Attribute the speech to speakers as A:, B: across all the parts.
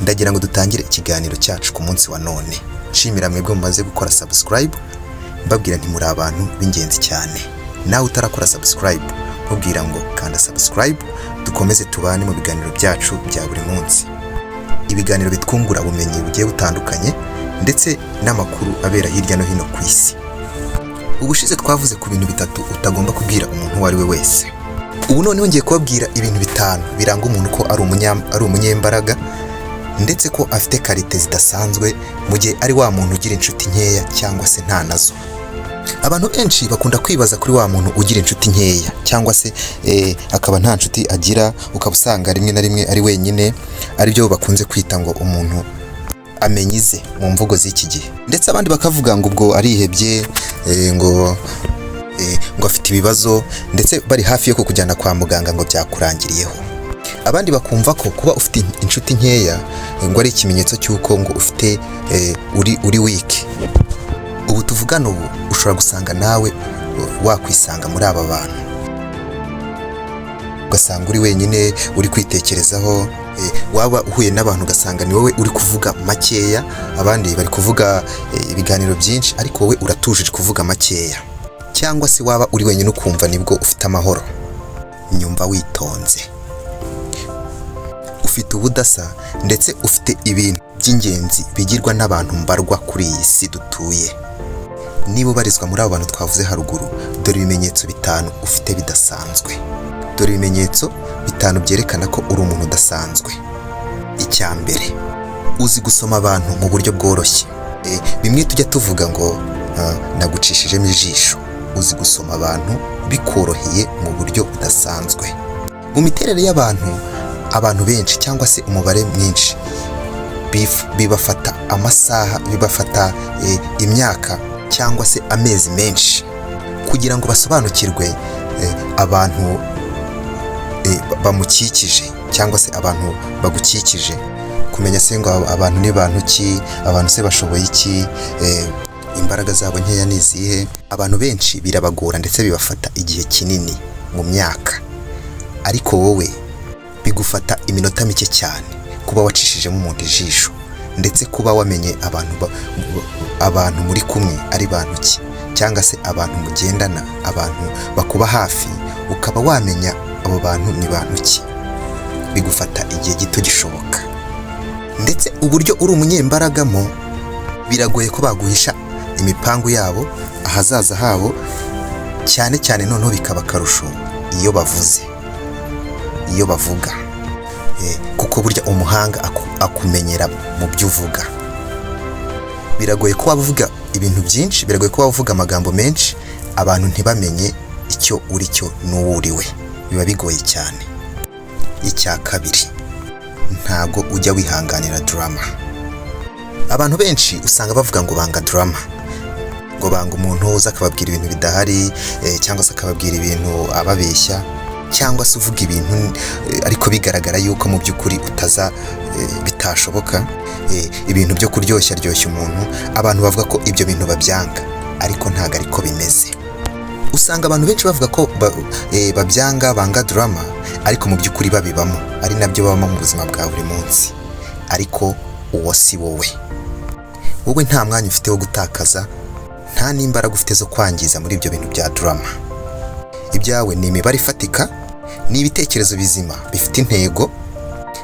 A: Ndagira ngo dutangire ikiganiro cyacu ku munsi wa none nshimira mwebwe mumaze gukora subscribe, mbabwira nti muri abantu b'ingenzi cyane. Nawe utarakora subscribe, mubwira ngo kanda subscribe, dukomeze tubane mu biganiro byacu bya buri munsi, ibiganiro bitwungura ubumenyi bugiye butandukanye ndetse n'amakuru abera hirya no hino ku isi. Ubushize twavuze ku bintu bitatu utagomba kubwira umuntu uwo ari we wese. Ubu noneho ngiye kubabwira ibintu bitanu biranga umuntu ko ari umunyembaraga, ndetse ko afite qualité zidasanzwe mu gihe ari wa muntu ugira inshuti nkeya cyangwa se nta nazo. Abantu benshi bakunda kwibaza kuri wa muntu ugira inshuti nkeya cyangwa se akaba nta nshuti agira, ukaba usanga rimwe na rimwe ari wenyine, aribyo bakunze kwita ngo umuntu amenyize mu mvugo z'iki gihe. Ndetse abandi bakavuga ngo ubwo arihebye, ngo afite ibibazo, ndetse bari hafi yo kukujyana kwa muganga ngo byakurangiriyeho. Abandi bakumva ko kuba ufite inshuti nkeya ngo ari ikimenyetso cy'uko ngo ufite uri weak. Ubu tuvugana ubu ushobora gusanga nawe wakwisanga muri aba bantu, ugasanga uri wenyine, uri kwitekerezaho, waba uhuye n'abantu ugasanga ni wowe uri kuvuga makeya, abandi bari kuvuga ibiganiro byinshi, ariko wowe uratuje, uri kuvuga makeya. Cyangwa se waba uri wenyine ukumva nibwo ufite amahoro. Nyumva witonze, ufite ubudasa, ndetse ufite ibintu by'ingenzi bigirwa n'abantu mbarwa kuri iyi si dutuye. Niba ubarizwa muri abo bantu twavuze haruguru, dore ibimenyetso bitanu ufite bidasanzwe. Dore ibimenyetso bitanu byerekana ko uri umuntu udasanzwe. Icya mbere, uzi gusoma abantu mu buryo bworoshye. Bimwe tujya tuvuga ngo nagucishijemo ijisho. Uzi gusoma abantu bikoroheye mu buryo budasanzwe. Mu miterere y'abantu, abantu benshi cyangwa se umubare mwinshi bibafata amasaha, bibafata imyaka cyangwa se amezi menshi kugira ngo basobanukirwe abantu bamukikije cyangwa se abantu bagukikije, kumenya se ngo abantu ni bantu ki, abantu se bashoboye iki, imbaraga zabo nkeya ni izihe. Abantu benshi birabagora, ndetse bibafata igihe kinini mu myaka, ariko wowe bigufata iminota mike cyane kuba wacishijemo umuntu ijisho, ndetse kuba wamenye abantu muri kumwe ari bantu ki, cyangwa se abantu mugendana, abantu bakuba hafi, ukaba wamenya abo bantu ni bantu ki. Bigufata igihe gito gishoboka. Ndetse uburyo uri umunyembaragamo, biragoye ko baguhisha imipangu yabo, ahazaza habo cyane cyane. Noneho bikaba akarusho iyo bavuze, iyo bavuga, kuko burya umuhanga akumenyera mu byo uvuga. Biragoye ko waba uvuga ibintu byinshi, biragoye ko waba uvuga amagambo menshi, abantu ntibamenye icyo uri cyo n'uwo uri we. Biba bigoye cyane. Icya kabiri, ntago ujya wihanganira drama. Abantu benshi usanga bavuga ngo banga drama, ngo banga umuntu uza akababwira ibintu bidahari, cyangwa se akababwira ibintu ababeshya, cyangwa se uvuga ibintu ariko bigaragara yuko mu by'ukuri utaza bitashoboka, ibintu byo kuryoshya ryoshya umuntu. Abantu bavuga ko ibyo bintu babyanga, ariko ntabwo ariko bimeze. Usanga abantu benshi bavuga ko babyanga, banga drama, ariko mu by'ukuri babibamo, ari nabyo babamo mu buzima bwa buri munsi. Ariko uwo si wowe. Wowe nta mwanya ufite wo gutakaza, nta n'imbaraga ufite zo kwangiza muri ibyo bintu bya drama. Ibyawe ni imibare ifatika, ni ibitekerezo bizima bifite intego.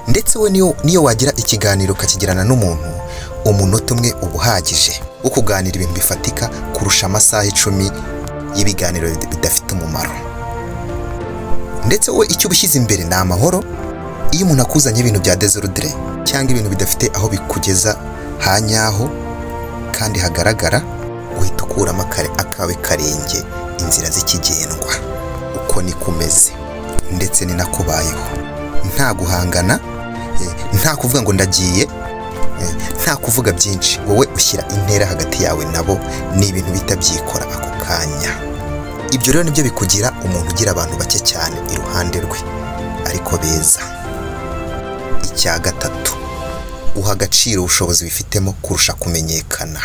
A: Ndetse we niyo wagira ikiganiro ukakigirana n'umuntu, umunota umwe uba uhagije wo kuganira ibintu bifatika kurusha amasaha 10 y'ibiganiro bidafite umumaro. Ndetse wowe icyo uba ushyize imbere ni amahoro. Iyo umuntu akuzanye ibintu bya désordre cyangwa ibintu bidafite aho bikugeza hanyaho kandi hagaragara, uhita ukuramo akawe karenge inzira z'ikigendwa. Uko niko umeze, ndetse ni nakubayeho. Nta guhangana, nta kuvuga ngo ndagiye, nta kuvuga byinshi. Wowe ushyira intera hagati yawe nabo, ni ibintu bihita byikora ako kanya. Ibyo rero nibyo bikugira umuntu ugira abantu bake cyane iruhande rwe, ariko beza. Icya gatatu, uha agaciro ubushobozi wifitemo kurusha kumenyekana.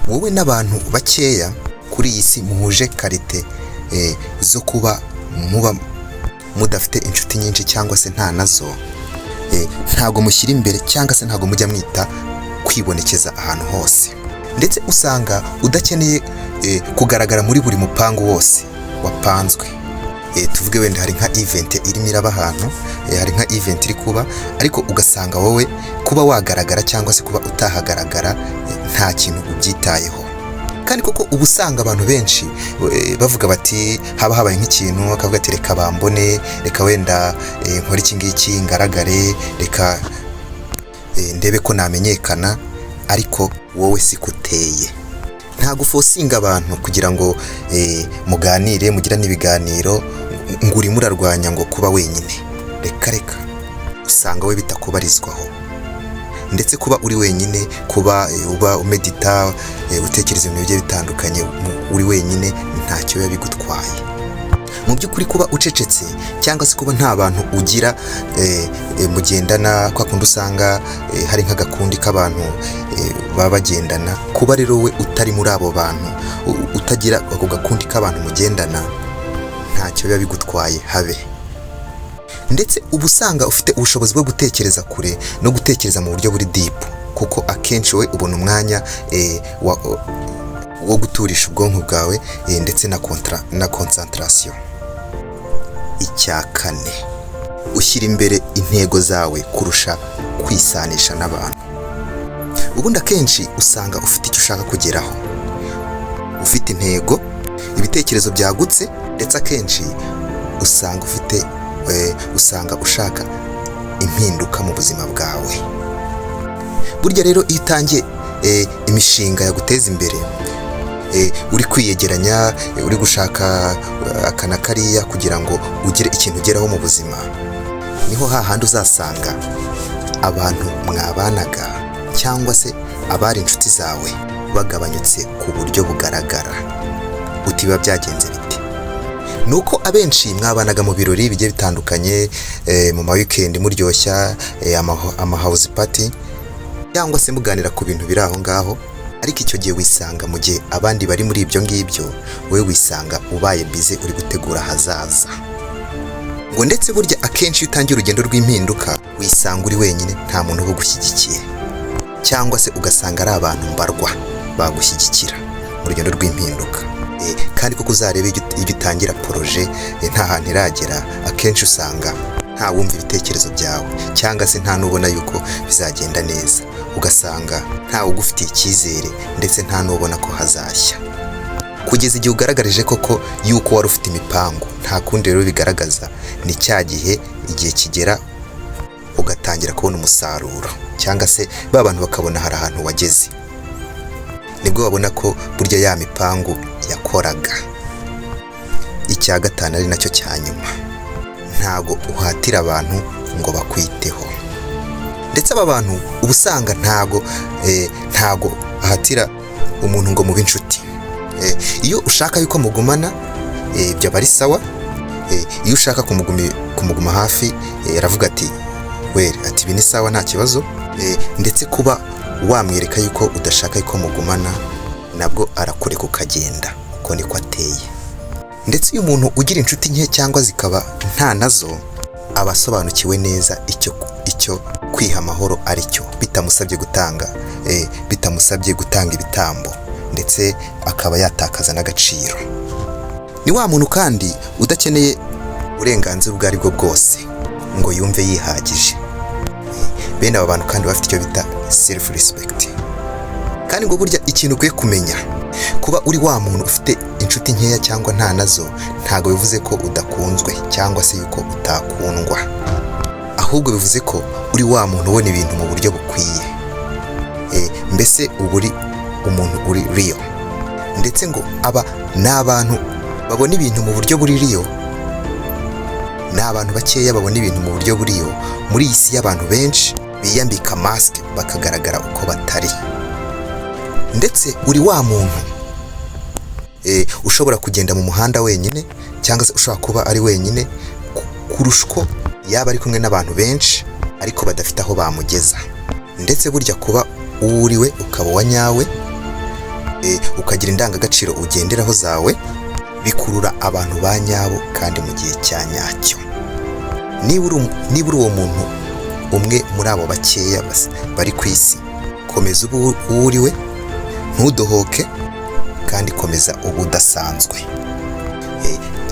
A: Wowe n'abantu bakeya kuri iyi si muhuje qualité zo kuba muba mudafite inshuti nyinshi cyangwa se nta nazo. Ntabwo Ntabwo mushyira imbere cyangwa se ntabwo mujya mwita kwibonekeza ahantu hose. Ndetse usanga udakeneye kugaragara muri buri mupangu wose wapanzwe. Tuvuge wenda hari nka event irimo iraba ahantu, hari nka event iri kuba, ariko ugasanga wowe kuba wagaragara cyangwa se kuba utahagaragara, nta kintu ubyitayeho. Kandi koko uba usanga abantu benshi bavuga bati haba habaye nk'ikintu, bakavuga ati: "Reka bambone, reka wenda nkore iki ngiki ngaragare, reka ndebe ko namenyekana." Ariko wowe siko uteye. Ntabwo uforcinga abantu kugira ngo muganire, mugirane ibiganiro, ngo urimo urarwanya ngo kuba wenyine. Reka reka, usanga we bitakubarizwaho. Ndetse kuba uri wenyine, kuba uba umedita, utekereza ibintu bigiye bitandukanye uri wenyine, ntacyo biba bigutwaye. Mu by'ukuri kuba ucecetse cyangwa se kuba nta bantu ugira mugendana, kwa kundi usanga hari nk'agakundi k'abantu baba bagendana, kuba rero we utari muri abo bantu, utagira ako gakundi k'abantu mugendana, ntacyo biba bigutwaye habe. Ndetse uba usanga ufite ubushobozi bwo gutekereza kure no gutekereza mu buryo buri deep, kuko akenshi wowe ubona umwanya wo guturisha ubwonko bwawe, ndetse na concentration. Icya kane, ushyira imbere intego zawe kurusha kwisanisha n'abantu. Ubundi akenshi usanga ufite icyo ushaka kugeraho, ufite intego, ibitekerezo byagutse. Ndetse akenshi usanga ufite usanga ushaka impinduka mu buzima bwawe. Burya rero iyo utangiye imishinga yaguteza imbere, uri kwiyegeranya, uri gushaka aka na kariya kugira ngo ugire ikintu ugeraho mu buzima, niho hahandi uzasanga abantu mwabanaga cyangwa se abari inshuti zawe bagabanyutse ku buryo bugaragara. Uti: "Biba byagenze bite?" Ni uko abenshi mwabanaga mu birori bigiye bitandukanye, mu ma weekend muryoshya ama house party, cyangwa se muganira ku bintu biri aho ngaho. Ariko icyo gihe wisanga mu gihe abandi bari muri ibyo ngibyo, wowe wisanga ubaye busy uri gutegura ahazaza. Ngo ndetse burya akenshi iyo utangiye urugendo rw'impinduka, wisanga uri wenyine, nta muntu uba ugushyigikiye, cyangwa se ugasanga ari abantu mbarwa bagushyigikira mu rugendo rw'impinduka. Kandi koko uzarebe, iyo utangira projet nta hantu iragera, akenshi usanga nta wumva ibitekerezo byawe, cyangwa se nta n'ubona yuko bizagenda neza. Ugasanga ntawe ugufitiye icyizere, ndetse nta n'ubona ko hazashya, kugeza igihe ugaragarije koko yuko wari ufite imipango. Nta kundi rero bigaragaza, ni cya gihe igihe kigera ugatangira kubona umusaruro, cyangwa se ba bantu bakabona hari ahantu wageze, nibwo babona ko burya ya mipangu yakoraga. Icya gatanu, ari nacyo cya nyuma, ntago uhatira abantu ngo bakwiteho. Ndetse aba bantu uba usanga ntago ahatira umuntu ngo mube inshuti. Iyo ushaka yuko mugumana, byaba ari sawa. Iyo ushaka kumuguma hafi, aravuga ati were, ati ibi ni sawa, nta kibazo. Ndetse kuba wamwereka yuko udashaka yuko mugumana, nabwo arakureka ukagenda. Uko niko ateye. Ndetse uyu muntu ugira inshuti nke cyangwa zikaba nta nazo, aba asobanukiwe neza icyo kwiha amahoro ari cyo, bitamusabye gutanga ibitambo, ndetse akaba yatakaza n'agaciro. Ni wa muntu kandi udakeneye uburenganzira ubwo ari bwo bwose ngo yumve yihagije. Bene aba bantu kandi bafite icyo bita self respect. Kandi ngo burya ikintu ukwiye kumenya, kuba uri wa muntu ufite inshuti nkeya cyangwa nta nazo, ntabwo bivuze ko udakunzwe cyangwa se yuko utakundwa, ahubwo bivuze ko uri wa muntu ubona ibintu mu buryo bukwiye. Mbese uba uri umuntu uri real. Ndetse ngo aba ni abantu babona ibintu mu buryo buri real. Ni abantu bakeya babona ibintu mu buryo buriyo muri iyi si y'abantu benshi biyambika masike bakagaragara uko batari. Ndetse uri wa muntu ushobora kugenda mu muhanda wenyine, cyangwa se ushobora kuba ari wenyine kurusha uko yaba ari kumwe n'abantu benshi ariko badafite aho bamugeza. Ndetse burya kuba uwo uriwe, ukaba uwa nyawe, ukagira indangagaciro ugenderaho zawe, bikurura abantu ba nyabo kandi mu gihe cya nyacyo. Niba uri uwo muntu. umwe muri abo bakeya bari ku isi. Komeza ube uwo uri we, ntudohoke, kandi komeza uba udasanzwe.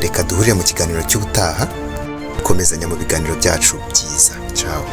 A: Reka duhurire mu kiganiro cy'ubutaha, komezanya mu biganiro byacu byiza. Ciao.